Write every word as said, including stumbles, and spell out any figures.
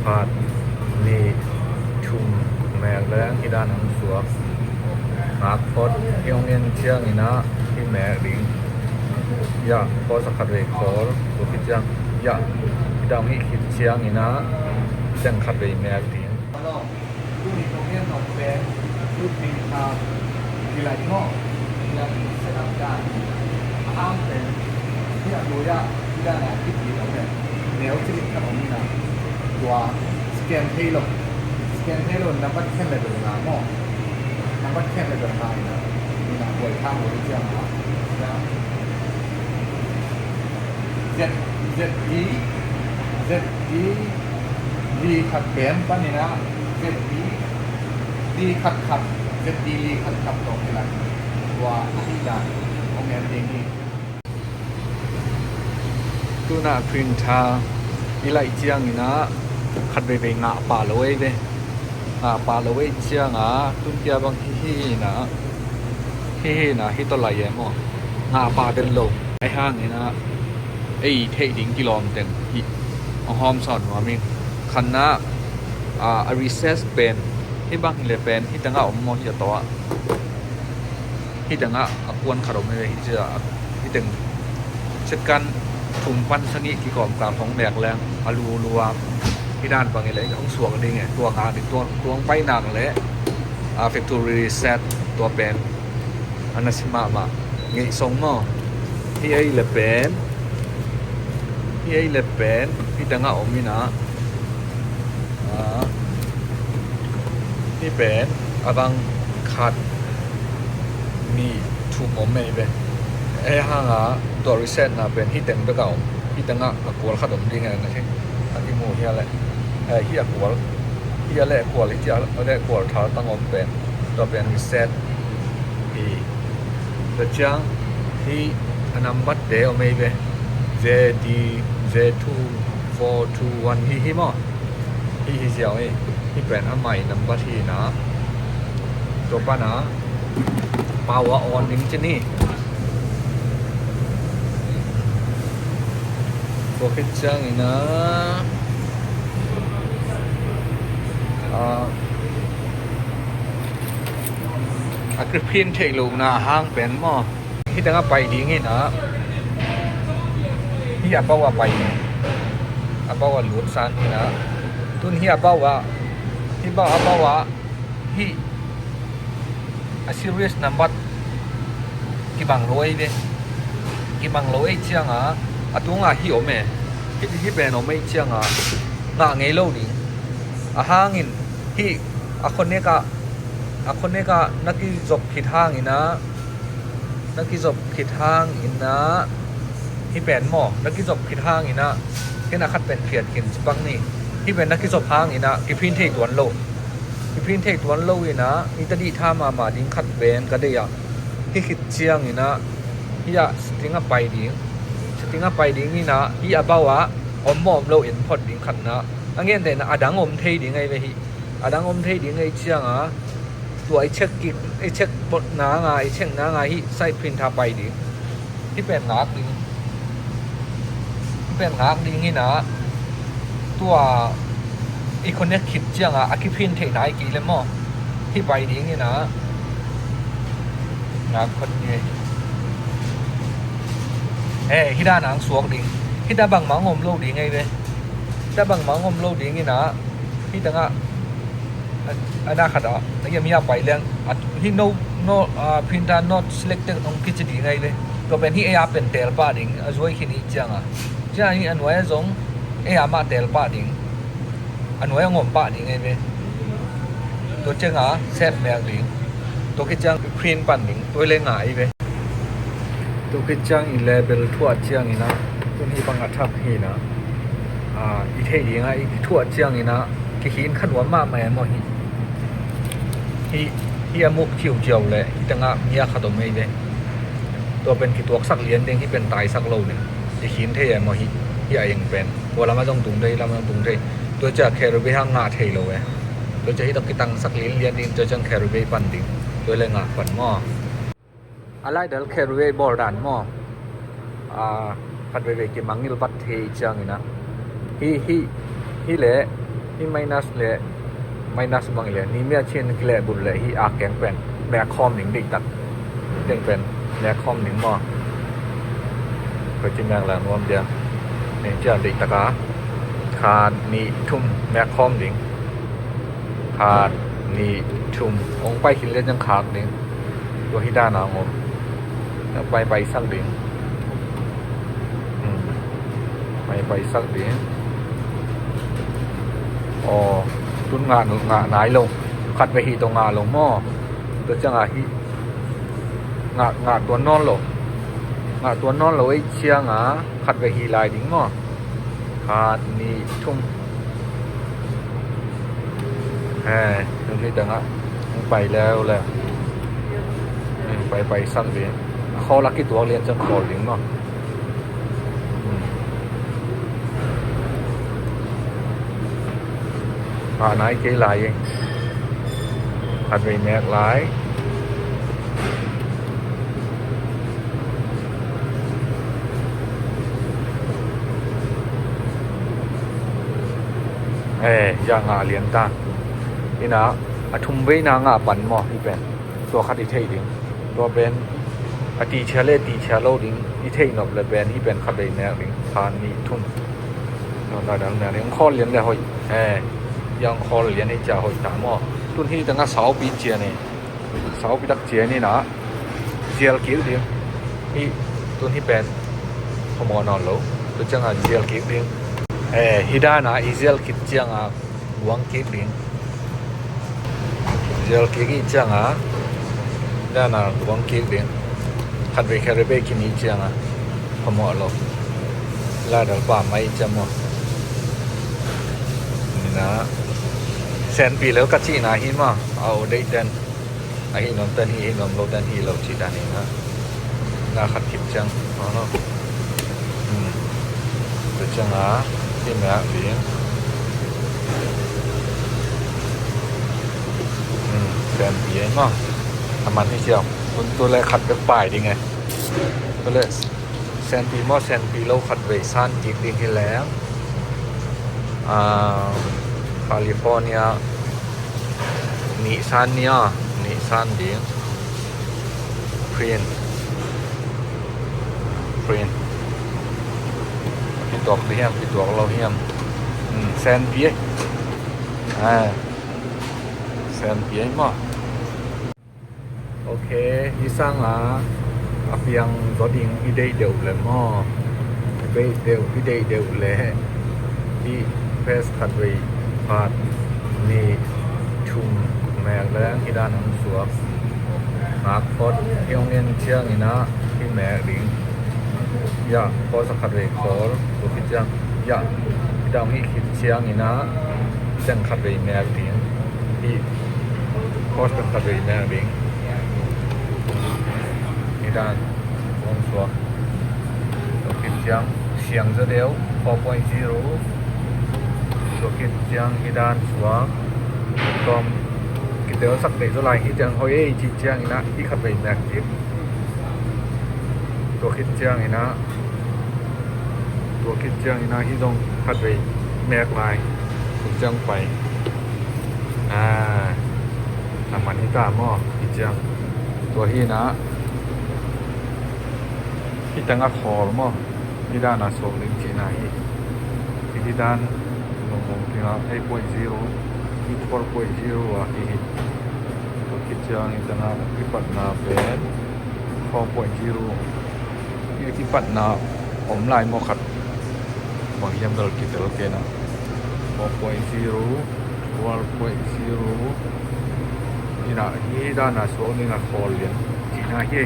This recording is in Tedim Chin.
Khat, nih, thum, mek leng hih dan hong suak. Ngak phot, hih hong en ciangin ah hih mek ding. Yah, khawl sa khat vei khawl, tua khit ciang. Yah, hih dan hong hih khit ciangin ah, ciang khat vei mek ding. Tuni kong en nop pen, Blueprint kha, kilai maw, kilai set up dan, a hang pen, hih a lui ah, hih dan a kipit om pen, neu cilik khat om in a, tua scan thei lo, scan thei lo, nambat khen le bel nga maw, nambat khen le bel nga in a, in a, buai thang lo ciang a, Z, Z D, Z D li khat pen panin ah, Z D li khat khat, Z D li khat khat tawh kilai. Tua a hih dan hong en ding hi. Tuna printer i laih ciangin ah, khat veivei ngah pah lo ei ve. Ngah pah lo ei ciangah, tun kia bang hi hi na, hi hi na, hi tawh lai e maw. Ngah pah den lo. Ai hangin ah, ei theih ding kilawm teng hi. Hong hawm sawn nuam in. Khatna, a, a recess pen. Hih bang hi le pen, hih tengah om maw, hih a tawh ah. Hih tengah a kuan khat om hi ve, hih cia, hih teng. Second thum pan sagih kikawm kal hong mek leng, a lu lu a. Hih dan bang hi le, hong suak ding e, tua ngah ding, tua, tua hong pai nak le, a, factory reset, tua pen. A na si mahmah. Ngeih song maw. Hih ei le pen. Hih ei le pen. Hih tengah om in ah. Ah. Hih pen. A bang khat. Nih thum om ei ve. Ei hang a. Tua reset na pen. Hih teng bek a om. Hih tengah a kual khat om ding e na si. A kimu hia le. Eh, hih a kual. Hih a le kual. Hih a le kual thal tang om pen. Tua pen reset. Hi. Tua ciang hih a nambatte om ei ve. Z D, Z two, four two one hih hi maw. Hih hi ziau hi. Hih pen a mai nambat hi na. Tua pan a power on ding ci ni. Tua khit ciangin a, a, a kiphin theih lohna hang pen maw. Hih tengah pai ding in ah. Hih a bauh a pai. A bauh a lut san in ah. Tun hih a bauh a. Hih bauh a bauh a. Hih a serial number kibang lo ei ve. Kibang lo ei ciangah. A tungah hih om e. Hih, hih pen om ei ciangah. Ngah ngei lo ding. A hangin hih a connect ah, a connect ah na kizop khit hangin ah, na kizop khit hangin ah, hih pen maw, na kizop khit hangin ah, ken a khat pen phiat khin ci bang ni. Hih pen na kizop hangin ah, kiphin thei tuan lo. Kiphin thei tuan lo in ah, i tadih tha mahmah ding khat pen ka deih ah. Hih khit ciangin ah, hih ah setting ah pai ding. Setting ah pai ding in ah, hih a bauh ah, om maw om lo en phot ding khatna. A ngente in ah, a dang om thei ding ei ve hih. A dang om thei ding ei ciangah, tua i check kik, i check bot nanga, i check nanga hih side printer pai ding. Hih pen ngak ding. Hih pen ngak ding in ah, tua i connect khit ciangah, a kiphin theih nai kei le maw. Hih pai ding in ah. Ngak khot ni. Eh, hih dan ang suak ding. Hih dan bangmah om lo ding ei ve. Hih dan bangmah om lo ding in ah. Hih tengah. A, a na khat ah, a hiam hih a pai leng, a, hih no, no, a, printer not selected hong kici ding ei ve. Tua pen hih ei a pen tel pah ding, a zuai khin hih ciangah. Ciangah hih a nuai a zong, ei a mah tel pah ding. A nuai a ngom pah ding ei ve. Tua ciangah, save mek ding. Tua khit ciang print pan ding, tua le ngah ei ve. Tua khit ciangin label thuah ciangin ah, tun hih bang a thak hi na. Ah, i theih dingah, i thuah ciangin ah, kikhin kha nuam mahmah e maw hih. Hih, hih a muk ciuciau le, hih tengah mi a khat om ei ve. Tua pen kituaksak lian ding, hih pen taisak lo ding. Kikhin thei e maw hih, hih a eng pen. Tua lamah zong tung thei, lamah zong tung thei. Tua ciah carry bag hang ngah thei lo e. Tua ciah hih tawh kitangsak lianlian ding, tua ciang carry bag pan ding. Tua le ngah pan maw. A laidal carry bag bawl dan maw? A, khat veivei kimangngilh vat thei ciangin ah. Hih, hih, hih leh Hih minus le minus bang le ni mia chin kilehbulh le hih a keng pen mek khawm ding deihtak. Teng pen mek khawm ding maw? Koi ci mek lak nuam dia. Eng cia deihtak a khat nih thum mek khawm ding. Khat nih thum. Ong pai khin le ciang khak ding. Tua hi dan a ngom. Pai pai sak ding. Pai pai sak ding. Aw, tun ngah ngah nai lo. Khat ve hi tawh ngah lo maw? Tua ciang a hi ngah ngah tuan nawn lo. Ngah tuan nawn lo ei ciang a khat ve hi lai ding maw? Khat nih thum. He, nung hih tengah hong pai leuleu. Pai pai sak ding. A khawl a kituak lian ciang khawl ding maw? Ngah nai kei lai. Khat vei mek lai. Eh, ya ngah lian ta. Ina a thum veina ngah pan maw hi pen? Tua khat i thei ding. Tua pen a tichia le tichia lo ding i thei nop le pen hi pen khat vei mek ding. Khat nih thum. Tua dang mek ding. Khawl lian le hoih. Eh, yang khawl lian i cia hoih ta maw? Tun hi tengah saupi cia ni. Saupi tak cia ni na. Zial kik ding. Hi tun hi pen phamawh nawn lo. Tu ciangin zial kik ding. Eh, hi dana i zial kik ciangin buang kik ding. Zial kik i ciangin dana buang kik ding. Khat vei khat vei bei kini ciangin phamawh lo. Ladal pa mai ciang maw? Nina senpi lo ka cihna hi maw? A o deih ten. A hi nuam ten hi, hi nuam lo ten hi lo cih dan hi na. Na khat khit ciang. Aw no. Hmm. Tua ciang a hi meh ding. Hmm. Senpi ei maw? A man hi ciang. Tun tu le khat bek pai ding e. Tu le senpi maw, senpi lo khat vei san kik ding hi leng. Ah, California nih san nia, nih san ding. Print. Print. Kituak ding hiam, kituak lo hiam? Hmm, senpi ei. Ah. Senpi ei maw? Ok, hi sanga a piang zaw ding i deih deuh le maw? I deih deuh, i deih deuh le i paste khat vei khat nih thum mek le hi dan hong suak. Ngak phot hi hong en ciangin ah hi mek ding. Ya, pause khat vei khawl, tua khit ciang ya, hi dan hong hih khit ciangin ah hi dan khat vei mek ding. Hi pause dan khat vei mek ding. Hi dan hong suak. Tua khit ciang siang zaw deuh, four point zero. Tua khit ciang hi dan suak. Tawm kitel sak deuh zaw lai hi ciang hoih ei cih ciangin ah hi khat vei mek ding. Tua khit ciangin ah, tua khit ciangin ah hi zong khat vei mek lai. Tua ciang pai. Ah, a man hi ta maw? Hi ciang. Tua hi na. Hi tang a khawl maw? Hi dan a suak ding cihna hi. Hi dan lungmong kingah eight point zero, hi four point zero a hi hi. Tua khit ciang hi tang a kipatna pen four point zero. Hi a kipatna om lai maw khat? Bang hiam bel kitel kei na. Four point zero, twelve point zero. Hi na, hi dan a suak ding a khawl lian cihna hi.